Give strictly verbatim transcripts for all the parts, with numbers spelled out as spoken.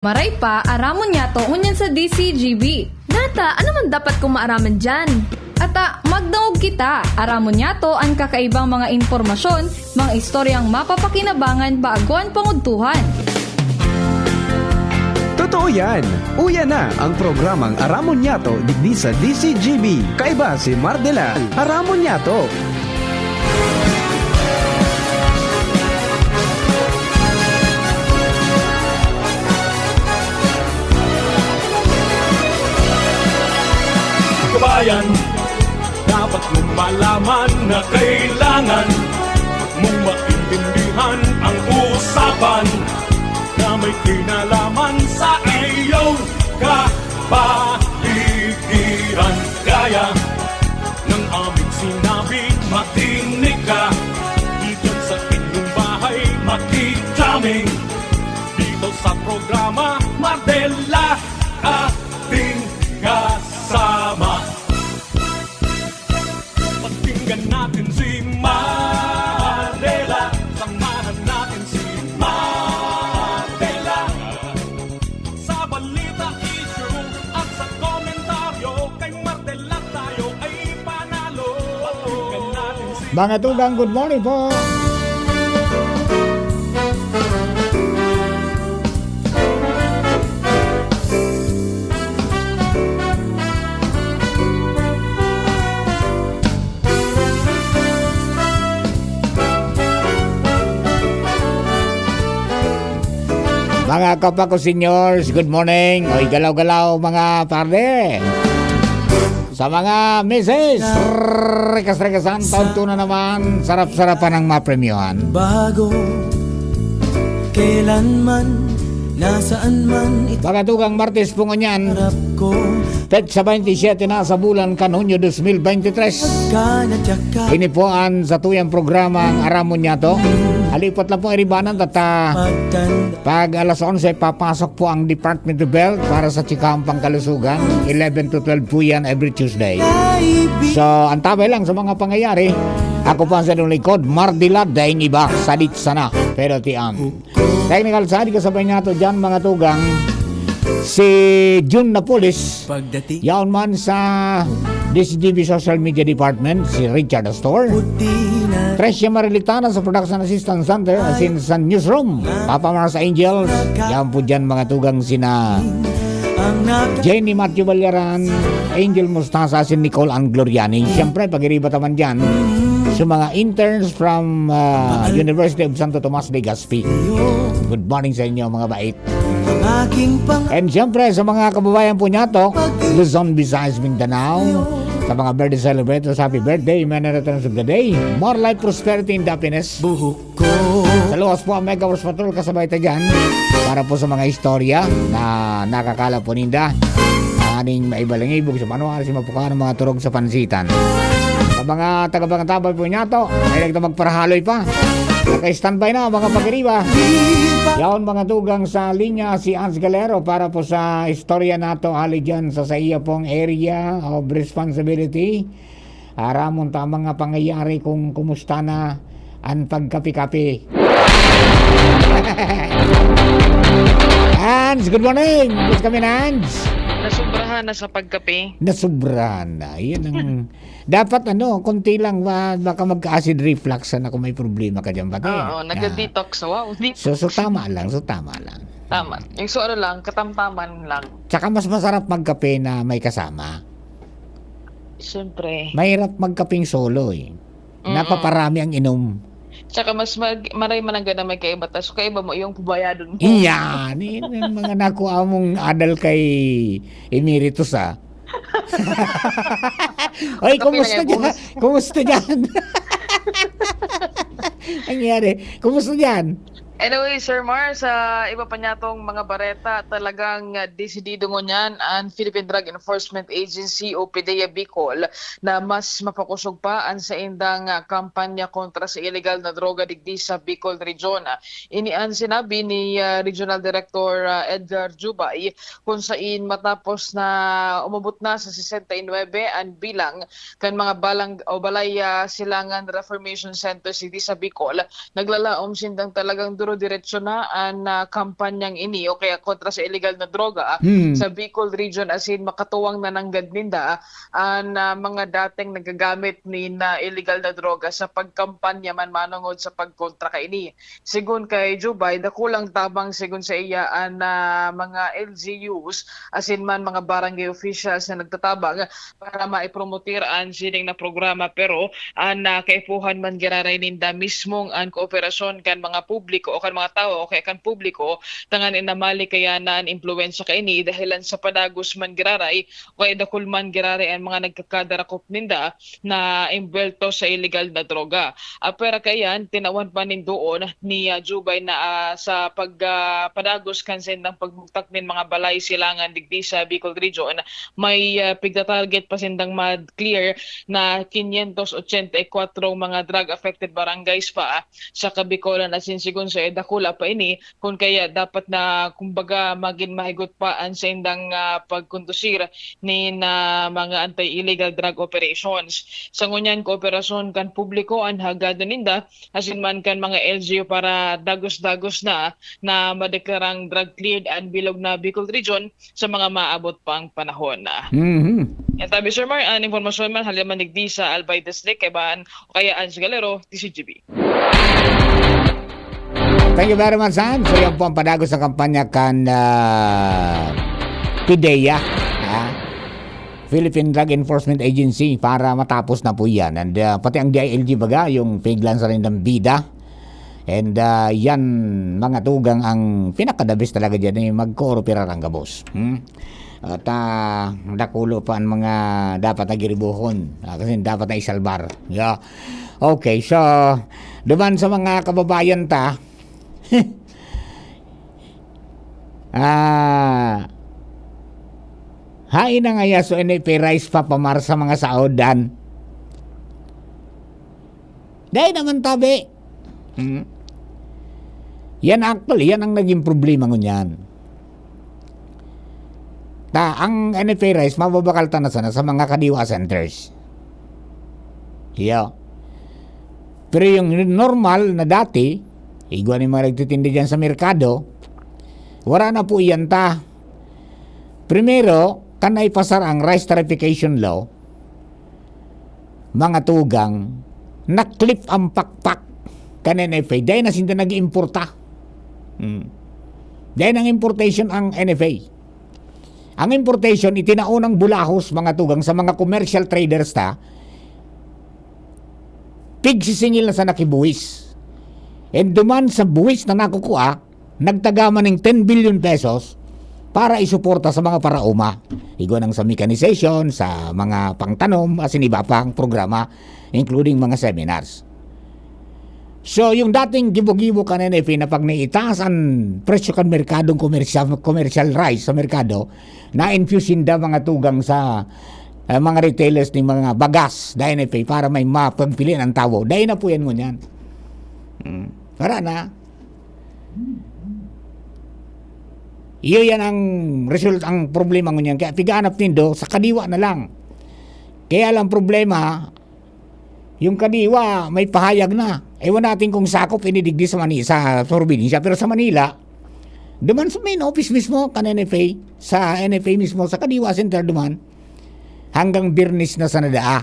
Maray pa, aramon niyato ngunyan sa D C G B. Nata, ano man dapat kong maaraman diyan? Ata, magdangog kita. Aramon niyato an kakaibang mga impormasyon, mga istoryang mapapakinabangan bago an pangudtuhan. Totoo yan! Uya na ang programang Aramon Niyato digdi sa D C G B. Kaiba si Mardela. Aramon Niyato! Kabayan, dapat mong malaman na kailangan mong maintindihan ang usapan na may kinalaman sa iyong kapaligiran. Kaya ng aming sinabi, makinig ka. Diyan sa inyong bahay, makikita kami dito sa programa Mardela, ating kasama. Pakinggan natin si Mardela. Samahan natin si Mardela. Sa balita, issue at sa komentaryo, kay Mardela tayo ay panalo. Pakinggan natin si Mga tugang, good morning po. Mga kapako seniors, good morning. Oy, galaw-galaw, mga parde. Sa mga misis, rekas-rekasan, taon na naman, sarap-sarapan ang mapremyohan. Bago, kailanman, nasaan man, Mga tugang, Martes po ngunyan, itarap ko. petsa baynte siyete na sa bulan kan Hunyo dos mil baynte tres. Ka na tsaka, Ini po ang satuyang programa, ang Aramon Niyato. Halipot lang po, iribanan, tata. Pagtanda, Pag alas onse, papasok po ang Department of Health para sa Chikahang Pangkalusugan. Eleven to twelve po yan every Tuesday. So, antabay lang sa mga pangyayari. Ako po ang sa inyong lingkod, Mardila, daing iba, sadit sana. Pero tian. Technical side, kasabay niyato dyan, mga tugang, si Jun Napoles. Pagdating, Yaon man sa D C G B Social Media Department, si Richard Astor. Puti na Tricia Marilitana sa Production Assistant Center, asin sa Newsroom, Papa Mars Angels, yan po dyan mga tugang sina ang nag- Jenny Matthew Balyaran, Angel Mustasa, asin Nicole Ann Gloriani. Siyempre, pag-iriba taman dyan, sa mga interns from uh, University of Santo Tomas Legazpi. Good morning sa inyo, mga bait. Ang aking pang- And siyempre, sa mga kababayan po niyato, Luzon, Visayas, Mindanao, sa mga birthday celebrators, happy birthday, many returns of the day, more life, prosperity, and happiness. Buhok ko. Sa luwas po ang Mega Force Patrol, kasabay ta dyan para po sa mga istorya na nakakala po ninda. Aning maibalangibog sa manuan, si mapukaan ang mga turog sa pansitan. Sa mga taga-Pangantabay po niyato, ay nagta magparahaloy pa. Naka-standby na, mga pagiriba. Yaon mga tugang sa linya, si Ans Galero para po sa istorya nato, hali dyan sa, sa iya pong area of responsibility. Aramon ta ang mga pangyayari kung kumusta na ang pagkapi-kapi. Hans, good morning! Miss kami na, Hans! Nasobrahan na sa pagkape. Nasobrahan na. Yan ang... dapat ano, konti lang, ba, baka magka-acid reflux na kung may problema ka dyan. Pati, Oo, nagka-detox. Wow, detox. So, so tama lang, so tama lang. Tama. Yung so ano lang, katamtaman lang. Tsaka mas masarap magkape na may kasama. Siyempre. Mahirap magkaping solo eh. Napaparami ang inom. Tsaka mas mag, maray manangga na may kaiba. Tapos kaiba mo, yung pabayadon mo. Iyan, yun yung mga nakuha mong adal kay Emeritus ah. Oy, Kape kumusta na yung dyan? bonus. Kumusta dyan? Nangyari. Kumusta dyan? Anyway, Sir Mar, sa iba pa niyatong mga bareta, talagang ah, desidido ngunyan ang Philippine Drug Enforcement Agency o PDEA Bicol na mas mapakusog pa ang saindang ah, kampanya kontra sa illegal na droga digdi sa Bicol Region. Ini ang sinabi ni ah, Regional Director ah, Edgar Jubay, kung sain matapos na umabot na sa sesenta y nuebe ang bilang kan mga balang o balay ah, silangan reformation centers digdi sa Bicol, naglalaom sindang talagang diretso na an, ah, kampanyang ini o kaya kontra sa iligal na droga, ah, Hmm. sa Bicol Region, asin makatuwang na nanggad ninda, ah, an, ah, mga dating nagagamit nin, ah, iligal na droga sa pagkampanya man manongod sa pagkontra kaini. Sigon kay Jubay, dakulang tabang sigon sa iya an, ah, mga L G Us asin man mga barangay officials na nagtatabang para maipromotir an sining na programa, pero an, ah, kaipuhan man giraray ninda mismong an kooperasyon kan mga publiko o kan mga tawo o kaya kan publiko, tanganing malikayan na an impluwensya kaini dahelan sa padagos man giraray o kaya dakul man giraray an mga nagkakadarakop ninda na embwelto sa iligal na droga. Ah, pwera kaiyan, tinawan pa nin doon ni, ah, Jubay na, ah, sa pag, ah, padagos kan saindang pagbugtak nin mga balay silangan digdi sa Bicol Region, may, ah, pigta-target pa sindang ma-clear na quinientos ochenta y cuatro mga drug-affected barangays pa sa Kabicolan, asin sigon sa dakula pa ini, kun kaya dapat na, kumbaga, magin mahigot pa an saindang, ah, pagkondusir nin, ah, mga anti-illegal drug operations. Sa ngunyan, kooperasyon kan publiko an hagado ninda, asin man kan mga L G U para dagos-dagos na, na madeklarang drug cleared an bilog na Bicol Region sa mga maabot pang panahon. Mhm. Yan tabi, Sir Mar, an impormasyon man hali man digdi sa Albay District, kaiba an Kaya Ange Galero, T C G B. Thank you very much, Ange. So, yan po ang padagos ng kampanya kan, ah, PDEA, ah, Philippine Drug Enforcement Agency, para matapos na po yan. And, ah, pati ang D I L G baga, yung piglan sa rin ng bida. And, ah, yan, mga tugang, ang pinaka-the best talaga dyan, eh, magkooropera ang gabos. Hmm? At, ah, dakulo pa ang mga dapat na giribuhon. Ah, kasi dapat na isalbar. Yeah. Okay, so, duman sa mga kababayan ta, ah, hain na ngaya so ini pay rise pa pamar sa mga saodan. Dahil naman tabi. Hmm. Yan actually, yan ang naging problema ngunyan. Ta, ang N F A rice, mababakal ta na sana sa mga kadiwa centers. Iyo. Pero yung normal na dati, igwa ni mga nagtitinda dyan sa merkado, wala na po iyan ta. Primero, kan naipasar ang rice tarification law, mga tugang, naklip ang pakpak kan N F A. Dahil na sinda nag-iimporta. Hmm. Dahil ang importation ang N F A. Ang importation, itinaon ng bulahos, mga tugang, sa mga commercial traders ta, pigsisingil na sa nakibuwis. And duman sa buwis na nakukuha, nagtagaman ng ten billion pesos para isuporta sa mga paraoma. Igwa nang sa mechanization, sa mga pangtanom, asin iba pang programa, including mga seminars. So, yung dating gibo-gibo kan N F A na pag naitaas ang presyo kan merkadong commercial, commercial rice sa merkado, na-infuse sinda mga tugang sa, eh, mga retailers ni mga bagas da N F A para may mapagpili ang tawo. Dahil na po yan ngunyan. Hmm. Wala na. Iyo yan ang result, ang problema ngunyan. Kaya pigaanap nindo, sa kadiwa na lang. Kaya lang problema, yung kadiwa, may pahayag na. Ewan natin kung sakop ini digdi sa Mani-, sa probinsya, pero sa Manila, duman sa main office mismo, kan N F A, sa N F A mismo, sa kadiwa center duman, hanggang Biyernes na sana daa.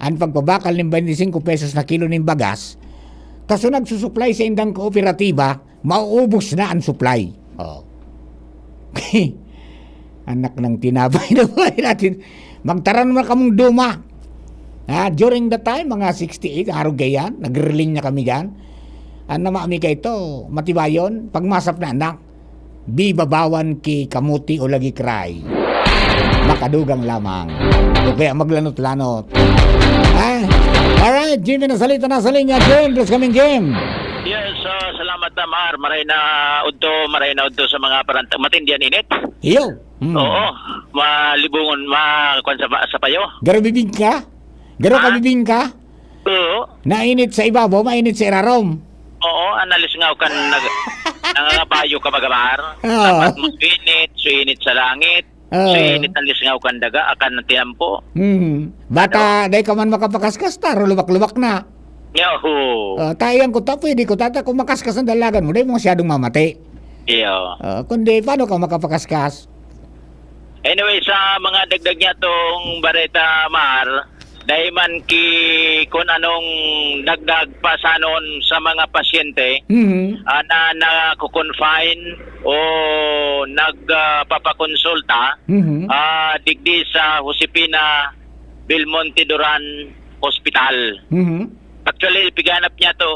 Ang pagpabakal ng twenty-five pesos na kilo ng bagas, kaso nagsusupply sa indang kooperatiba, mauubos na ang supply. Oh. Anak ng tinapay na buhay natin. Magtaram na kamong duma. Ha, during the time, mga sixty-eight, arog yan, nagriling na kami dyan. Ang namami ka ito, matibayon, pagmasap na anak, bibabawan ki kamuti o lagi cry. Makadugang lamang. O kaya maglanot-lanot. Ah, alright, Jimmy na salita na sa linya. Jim, please come in, Jim. Yes, ah, salamat na, Mar. Maray na udto, maray na udto sa mga paranta-, matindi an init. Iyo. Hmm. Oo, malibungon, ma-, kwan sa, sa payo. Garo bibing ka? Garo ka Ah? bibing ka? Oo. Nainit sa ibabaw, mainit sa irarom. Oo, analis nga kan nag-, nangangabayo ka, Mar. Oo. Dapat mas init, so init sa langit. Oo. So init ang lisngaw kan daga, akan ang tiyempo. Hmm. Bata, Ano? Dai ka man makapakaskas, ta, lubak-lubak na. Yahoo! Ah, tayang ko ta, pwede ko ta, ta, kung makaskas ang dalagan mo, dai mo masyadong mamati. Iyo. Ah, kundi, paano ka makapakaskas? Anyway, sa mga dagdag niya tong bareta, Mar, dahil man ki kung anong dagdag pa sanon sa mga pasyente, Mhm. ah, na nako-confine o nag, ah, papakonsulta, Mhm. ah, digdi sa Josefina Belmonte Duran Hospital. Mhm. Actually, piganap niya to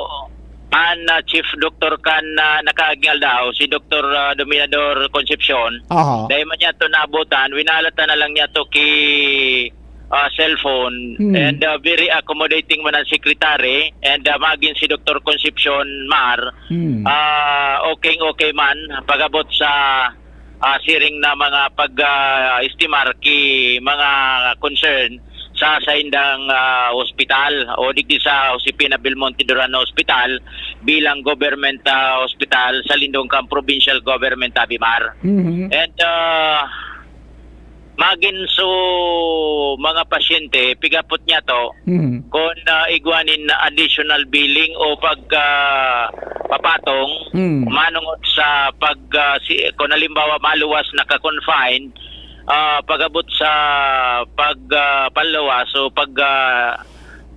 an, ah, chief doktor kan, ah, nakaaging aldaw, si Doktor, ah, Dominador Concepcion. Aha. Dahil man niya to naabutan, winalata na lang niya to ki, ah, cellphone. Hmm. And, ah, very accommodating man ang secretary. And, ah, magin si Doktor Concepcion, Mar, Hmm. ah, okay, okay man. Pag-abot sa ah, siring na mga pag, ah, estimar ki mga concern sa saindang, ah, ospital o digdi sa Josefina Belmonte Duran na ospital bilang government, ah, ospital sa lindong kan provincial government, Abimar. Mhm. And, ah, magin so mga pasyente, pigapot niya to, Mhm. kun, ah, igwa nin additional billing o pag, ah, papatong, Mm. manongod sa pag, ah, si, kung halimbawa maluwas naka-confine, ah, pag-abot sa pag, ah, paluwas o pag, ah,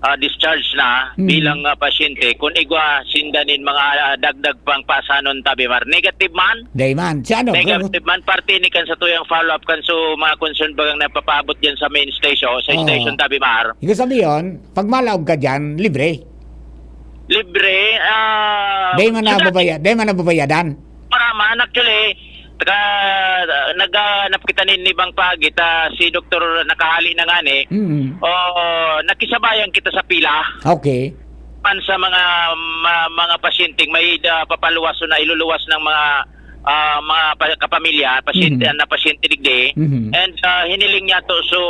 ah, discharge na Mm. bilang, ah, pasyente, kung igwa sinda nin mga, ah, dagdag pang pasanon, Abimar. Negative man? Dai man. Si ano? Negative man, parte ni kan sa tuyang follow-up kan so mga concern bagang napapaabot diyan sa main station, sa Oo. station, Abimar. Ibig sabihin, pag malaog ka diyan, libre? Libre, ah, Dai man so dati nababaya-, dai man nababayadan? Para man, actually, taga, naghanap kita nin ibang paagi, ta si doktor nakahali na ngani. Mm. Oh, nakisabayan kita sa pila. Okay. Man sa mga, ma-, mga pasyenteng may da-, papaluwas o na iluluwas ng mga, ah, mga pa-, kapamilya, pasyente, Mhm. na pasyente digdi. Mhm. And, ah, hiniling niya to, so,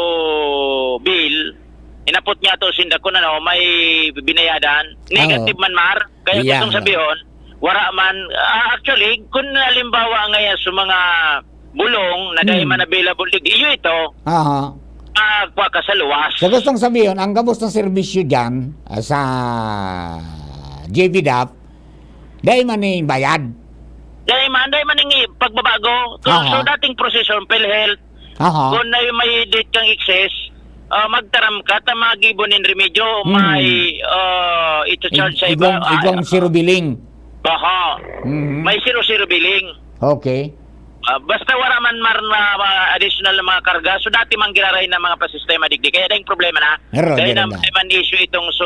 bill, inapot niya to sinda kun ano, may binayadan. Negative Oo. man, Mar. Kaya Yeah. gustong sabihon, wara man, ah, actually, kun halimbawa ngayon sa mga bulong na dai Hmm. man available digdi, iyo ito, Aha. ah, kwa ka sa luwas. So, gustong sabihon, ang gabos na serbisyo diyan, ah, sa J V dap, dai man ni bayad. Dai man, dai man ni pagbabago. So, Aha. so, dating prosesyon, PhilHealth, Aha. Kung na may date kang excess, ah, magtaram ka, ta magibo nin remedyo, Hmm. may, ah, ito charge Ig-, sa iba. igwang, Ah, igwang zero billing. Aha. Mhm. May zero-zero billing. Okay. Ah, basta wala man mar na, ah, additional na mga karga. So, dati man giraray na mga pasistema digdi. Kaya dahil problema na. Meron, Dahil meron na, na. dahil man issue itong so,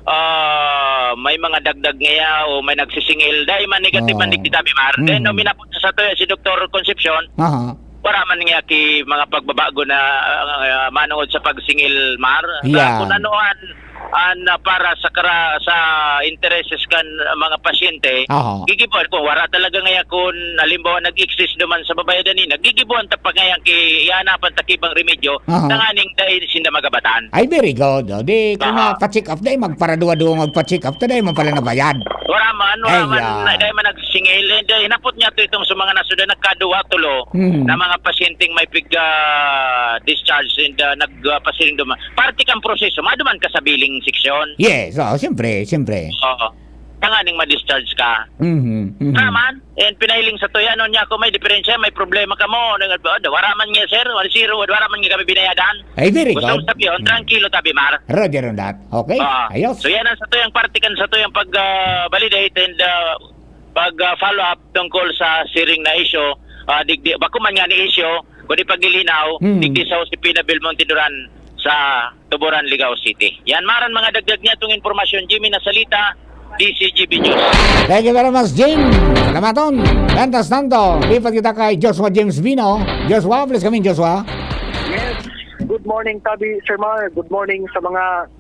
ah, may mga dagdag ngaya o may nagsisingil. Dahil man negative man Oo. digdi, Abimar. Then, Mhm. no, minapot sa satuya si Doktor Concepcion, Aha. wala man niya ki mga pagbabago na, ah, manungod sa pagsingil, Mar. Na Yeah. kung ano an, an, ah, para sa kara-, sa intereses kan mga pasyente, Aha. gigibuan kung wala talaga ngaya kung halimbawa nag-exist duman sa babayadan ni, nagigibuan ta pa ngaya ki, ihanapan ta ki ibang remedyo, Aha. tanganing dai sinda magabatan. Ay, very good. O, di, kung Aha. mapacheck up, dai magparaduwa-duwa magpacheck up, ta dai man pala nabayad. Wala man, wala Ay, man, ah. na, dai man nagsingil. And, uh, hinapot niya to itong sa mga nasuda, nagkaduwa, tulo, Hmm. na mga pasyenteng may pig, ah, discharge and, uh, nag, uh, pasiring duman. Parte kang proseso, maduman ka sa billing section. Yes, oo, siyempre, siyempre. Oo. Tanganing ma-discharge ka. Mhm, mhm. Wala man. And pinahiling sa tuya, ano niya, kung may diferensya, may problema ka mo. Ano nga, wala man nga, sir, wala zero, wala man nga kami binayadan. Ay, very Gusto good. kong sabihin, Mm. tranquilo, Abimar. Roger on that. Okay, Ah, ayos. so yan ang sa tuyang parte kan sa tuyang pag, ah, validate and, ah, pag, ah, follow up tungkol sa siring na issue, ah, digdi, bako man nga ni issue, kundi paglilinaw, Hmm. digdi sa Josefina Belmonte Duran sa Tuburan, Ligao City. Yan, maran mga dagdag niya itong impormasyon, Jimmy Nasalita, D C G B News. Thank you very much, Jim. Salamaton. Mientras tanto, lipat kita kay Joshua James Vino. Joshua, please come in, Joshua. Yes. Good morning, Tabi, Sir Mar. Good morning sa mga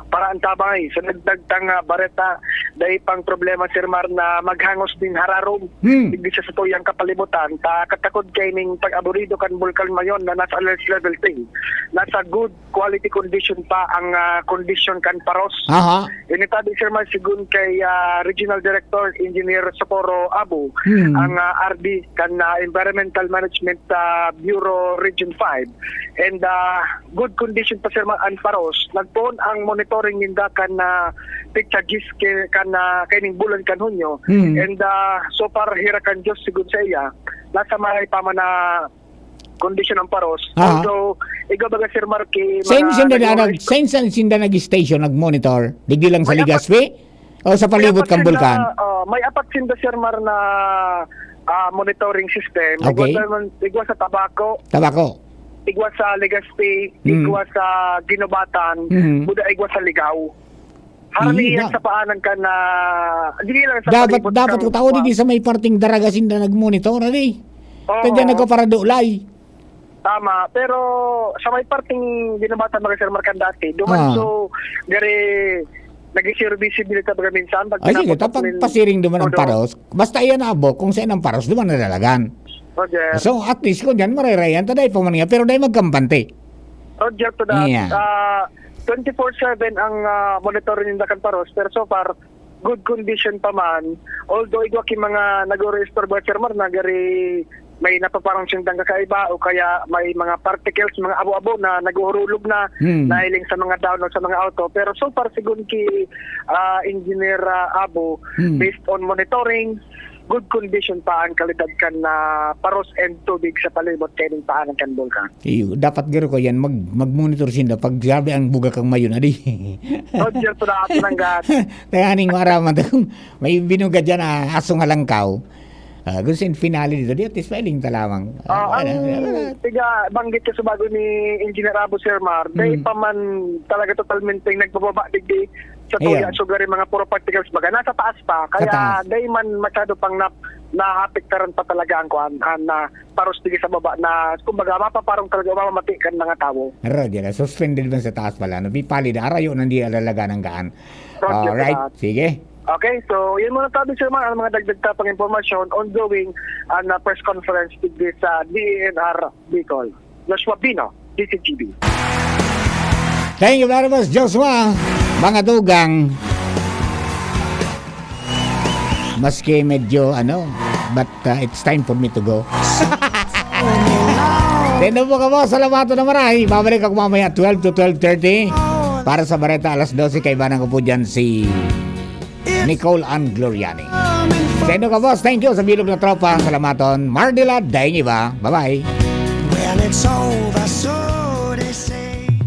paraantabay. Sa dagdag tang, ah, bareta, Dai pang problema, Sir Mar, na maghangos nin hararom Hmm. digdi sa satuyang kapalibutan, ta katakod kaining pag-aburido kan Bulkan Mayon na nasa alert level three. Nasa good quality condition pa ang, ah, kondisyon kan Paros. Aha. Ini tabi, Sir Mar, sigun kay, ah, Regional Director Engineer Socorro Abu, Hmm. ang, ah, R D kan, ah, Environmental Management, ah, Bureau Region five. And, ah, good condition pa, Sir Mar, ang Paros. Nagpoon ang monitoring ninda kan, ah, petsa diyes ki-, kan, ah, kaining bulan kan Hunyo. Hmm. And, ah, so far, hira kan Diyos, sigun sa iya, nasa maray pa man na kondisyon ang Paros. Aha. Although, igwa baga, Sir Mar, ki Saan mga sinda na, nag-, nag-, saan, saan sinda nag-station, nag-monitor? Digdi lang sa May apat Legazpi? O sa palibot May apat kan sinda, bulkan? oh, may apat sinda, Sir Mar, na, ah, monitoring system. Igwa Okay. sa, igwa sa Tabaco, Tabaco. igwa sa Legazpi, Mm. igwa sa Guinobatan, Mm. buda igwa sa Ligao. Harani Iya. yan sa paanan kan, ah, di lang sa Dapat, palibot dapat kan kung tao kuwan. Di sa may parting Daraga sinda nagmonitor, ali. Oo. Kaya nagpaparadulay. Tama, pero sa may parting Guinobatan, mga Sir Mar, kan dati, duman Ah. so, gari, nagsiserbi-serbi ta baga minsan, pag Ay, sige, pinaputok tapag nin pasiring duman ang todo. Paros. Basta iyan na abok, kung saan ang Paros, duman nadalagan. Roger. So, at least, kung dyan, marirayan, ta dai pa man nga, pero dai magkampante. Roger to that. Yeah. Ah, twenty-four seven ang, ah, monitoring ninda kan Paros, pero so far, good condition pa man. Although igwa ki mga nag-o-restore, mga Sir Mar, na gari may napaparang sindang kakaiba o kaya may mga particles, mga abo-abo na naghuhurulog na, Hmm. nahiling sa mga dahon o sa mga auto. Pero so far, sigun ki, ah, Engineer, ah, Abo, Hmm. based on monitoring, good condition pa ang kalidad kan, ah, Paros and tubig sa palibot kaining paanan kan bulkan. Iyo, dapat garo ko yan, mag-, mag-monitor sinda pag grabe ang buga kang mayon, adi. Roger, to the Atinanggan. Tanganing maaraman ta kung may binuga dyan, ah, asong halangkaw. Ah, gusto in finale dito, di, at least, pailing ta lamang. Ah, Ah, ang wala, wala, wala. tiga banggit ka sa bago ni Engineer Abo, Sir Mar, dahil Hmm. pa man talaga totalmente nagpababa digdi sa Ayan. tuya, so gari mga puro particles, baga nasa taas pa, Sa kaya taas. dahil man masyado pang nap-, naapektaran pa talaga ang kuan, ang, ah, Paros digdi sa baba na, kumbaga, mapaparong talaga, mamamati kan mga tawo. Roger, suspended man sa taas pala, no? Pipali na, arayo nang di alalaga ng gaan. Roger, Alright, salamat. Sige. Okay, so yun muna tabi, Sir Mar, ang mga dagdag tapang impormasyon, ongoing ang, ah, press conference digdi sa D E N R Bicol. Joshua Pino, D C G B. Thank you very much, Joshua. Mga dugang, maski medyo, ano, but, uh, it's time for me to go. Tendo po ka po, salamat na maray. Babalik ako mamaya twelve to twelve thirty para sa Bareta alas dose. Kaibanan ko po dyan si Nicole Ann Gloriani. Tendo ka, boss. Thank you sa bilog na tropa. Salamaton. Mardila, daing iba. Bye-bye. When it's over.